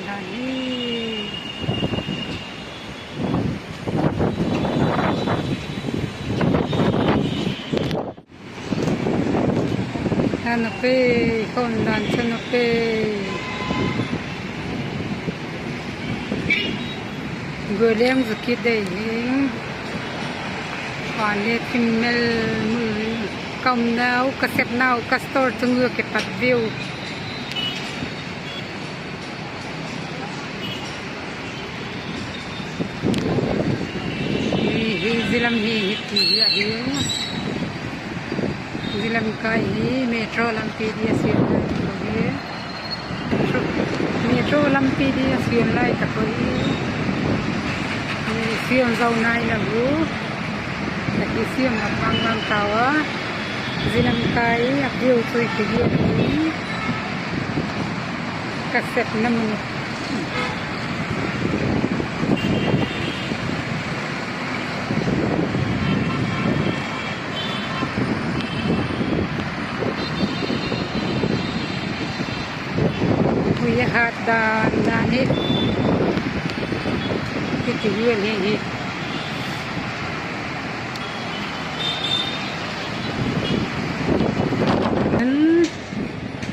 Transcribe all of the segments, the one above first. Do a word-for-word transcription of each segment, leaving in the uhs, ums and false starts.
dan hi. A nop e, khawm dan chu nop e. Gualeng zu kit dei hi. Pan le thim mel mu. Ka umnau, ka sepnau, ka store chung ua kipat view. Hi, hi, zia lam hi, hi ti hi ahi. Zia lam kai hi metro lampi di a siam lai tak uh hi. Metro lampi di a siam lai tak uh hi. Siam zo nai lo u. Ka kisiam a pang lam tau a. Zia lam kai a view chu hi ti hi ahi. Ka sepna mun. Ui, a hat dan dan hi. Hiti hi ahi hi.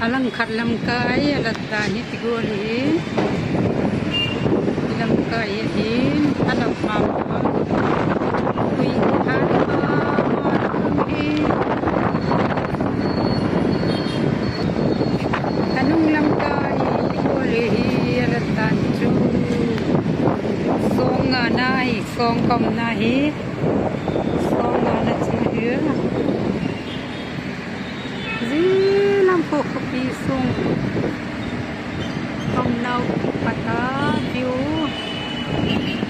A langkhat lam kai a lat dan hi ti gual hi. Hi lam kai hi, a nop ma ma. Ui, hi hat ma ma hi. A nung lam kai hi ti gual hi, a lat dan chu. Sawng ngana hi, sawng kawmna hi. Sawng ngana chu hi. Zia lam khu khawpi sung kawmnau kipat a view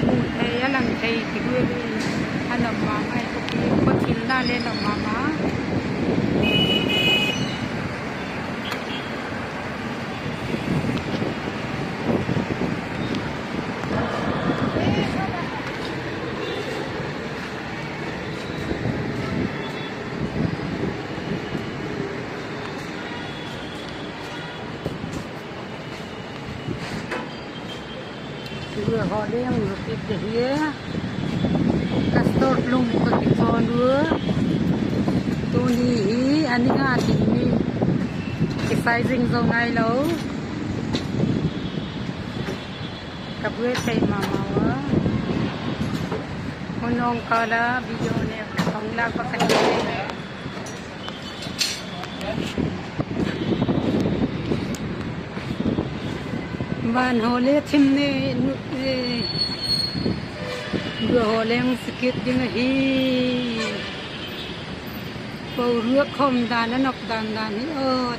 mu thei a lang thei ti gual hi. A nop ma ma hi khawpi, khawthimna le nop ma ma. Guahaw leng zu kit dei hi. Ka store lung ka kichawn ua. Tuni hi a ni nga tin hi kisai zing zo nai lo. Ka buai thei ma ma ua. Hun awng kâl a video ne hung lâk bak ka ti. Van haw le thim ne nu e. Guahaw leng zu kit ding ahi. Boruak khawm dan a nop dan dan hi aw.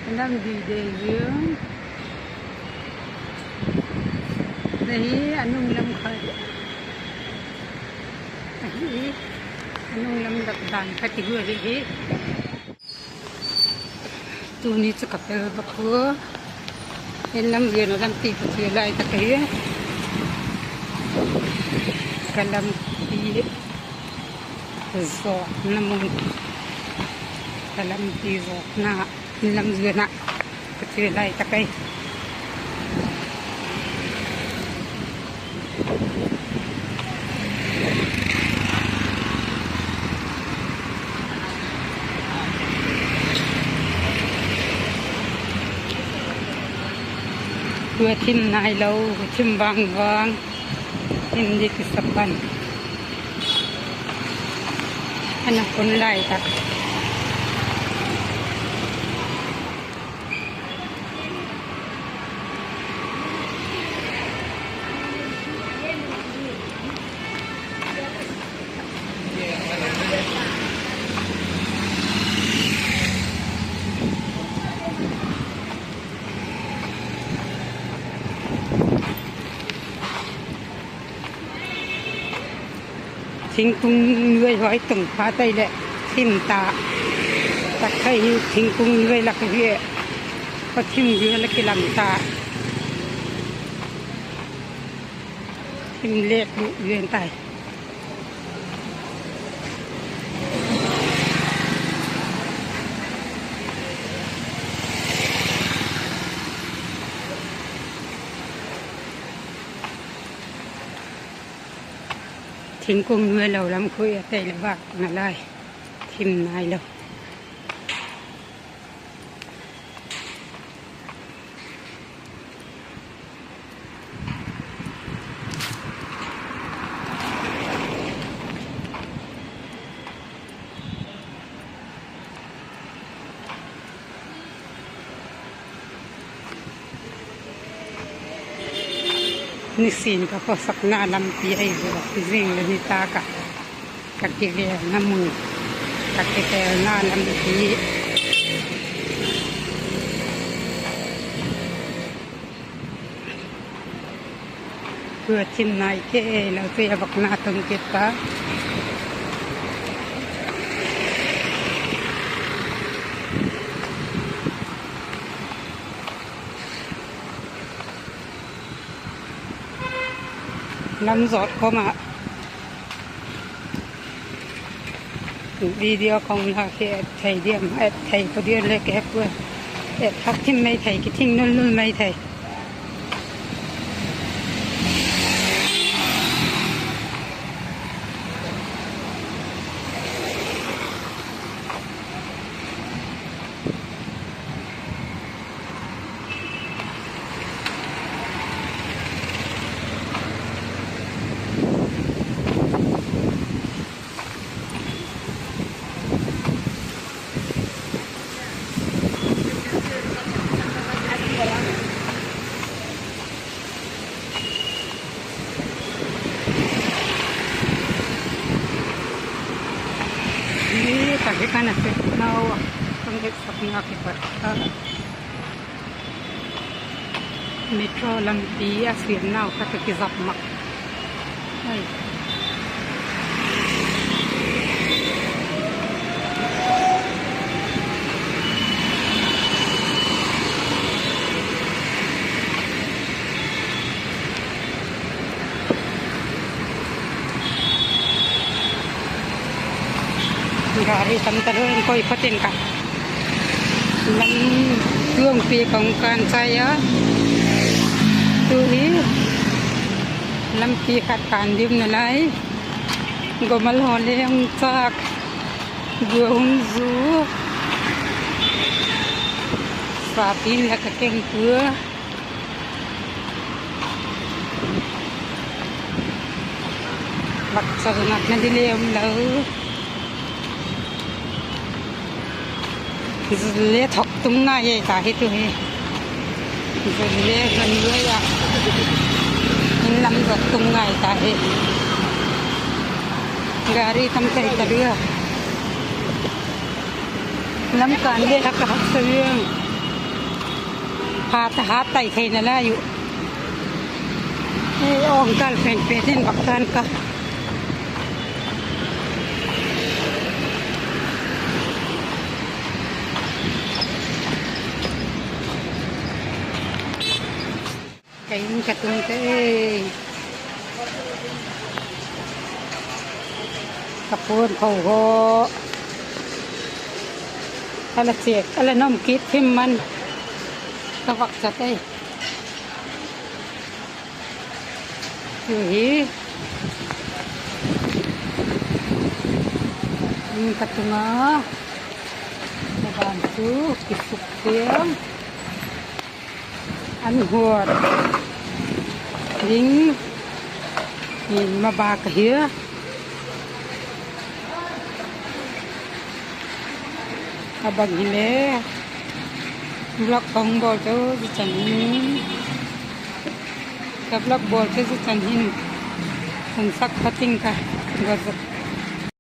A lam di dei hi. Zia hi a nung lam kha ahi. A nung lam dak dan kha ti gual ahi hi. Tuni chu ka pel bak ua. In lam ziana lampi ka chia lai tak ahi. Ka lampi zawkna mun, ka lampi zawkna, in lam ziana ka chia lai tak ahi. Tua thim nai lo, thim vang vang, thim di kisa pan. A na kun lai tak. Thingkung nuai hoi tung pha tai leh thim ta. Tak khai hi thingkung nuai lak hi. Ka thim hi la kilang ta. Thim lek lu yen tai. Thingkung nuai lo lam khu a tei le vâk nalai, thim nai lo. Nisin ka khawsakna lampi ahi zaw, zing leh nitâk ah ka kivêlna mun, ka kivêlna lampi. Tua chin nai kei lo chu a vakna tung kit ta. Lam zawt kawm ah video kawm la khi et thei diam, et thei kha diam le ke pua. Et thak thim mai thei, kithing nul nul mai thei. Hi tak hi ka na sepnau a, ka hetsakna kipat kha metro lampi a siamnau kha ka kizap mak. Gari tam ta lou in koi phatin ka lam tuangpi kong kan chai a. Tu hi lampi khat kan dim nalai. Gomal haw le hung châk, gua hung zu, sapin la ka keng tua. Vakchal natna di le um lo. Zul le thok tum ngai ta hi tu hi. Zul le zan le a, in lam zawt tum ngai ta hi. Gari tam thei ta dia. Lam kan le a ka haksa ziang. Hat a hat tai theina lai uh. Ei, awng kal pen pen in vak kan ka. Ka in ka tung te ei. Ka puan kho haw. A la chêk, a la nawm kit thim man. Ka vak chat ei. Tu hi. In ka tung a. Ka ban chu kisuk tiang. An huat ding in mabak ahia. A bang hile vlog ka hung bawl chu zia chan hin, ka vlog bawl chu zia chan hin hun sak phating ka, ka